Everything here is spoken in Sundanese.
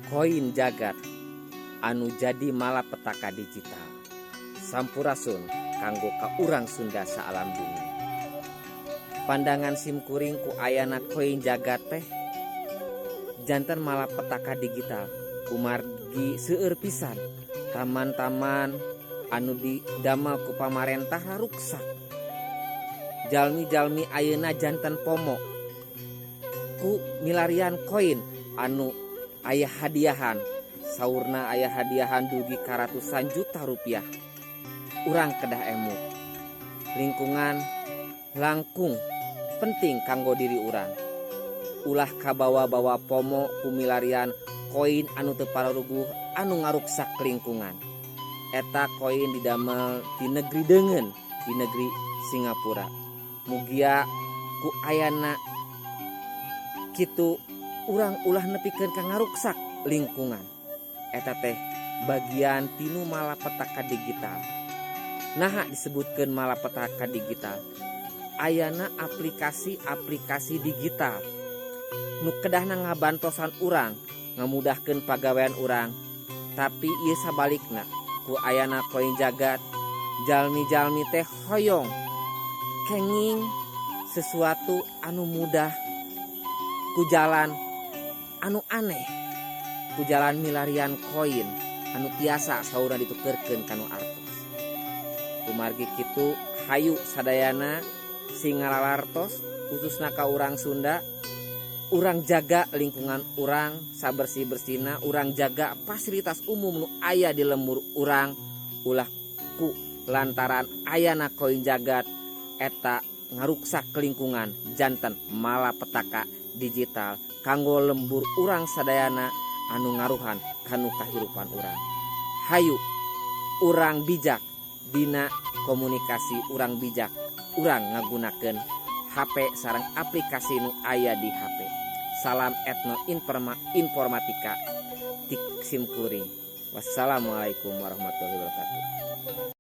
Koin jagat anu jadi malapetaka digital. Sampurasun kanggo ka urang Sunda saalam dunia. Pandangan simkuring ku ayana koin jagat teh janten malapetaka digital, kumargi seueur pisan taman-taman anu didamel ku pamarentah ruksak. Jalmi-jalmi ayeuna janten FOMO ku milarian koin anu aya hadiahan. Saurna aya hadiahan dugi ka ratusan juta rupiah. Urang kedah emut, lingkungan langkung penting kanggo diri urang. Ulah kabawa-bawa FOMO ku milarian koin anu teu pararuguh anu ngaruksak lingkungan. Eta koin didamel di negeri deungeun, di negeri Singapura. Mugia ku ayana kitu urang ulah nepikeun ka ngaruksak lingkungan. Eta teh bagian tinu malapetaka digital. Naha disebutkeun malapetaka digital? Ayana aplikasi-aplikasi digital nu kedahna ngabantosan urang, ngamudahkeun pagawean urang, tapi ieu sabalikna. Ku ayana koin jagat, jalmi-jalmi teh hoyong kenging sesuatu anu mudah ku jalan anu aneh, ku jalan milarian koin anu tiasa saurna ditukerkeun kanu artos. Kumargi kitu, hayu sadayana sing ngalalartos, khususna ka urang Sunda. Urang jaga lingkungan urang sabersih-bersihna, urang jaga fasilitas umum nu aya di lembur urang. Ulah ku lantaran ayana koin jagat eta ngaruksak lingkungan, janten malapetaka digital kanggo lembur urang sadayana anu ngaruhan kanu kahirupan urang. Hayu urang bijak dina komunikasi, urang bijak urang ngagunakeun HP sareng aplikasi nu aya di HP. Salam etno informatika ti simkuring. Wassalamualaikum warahmatullahi wabarakatuh.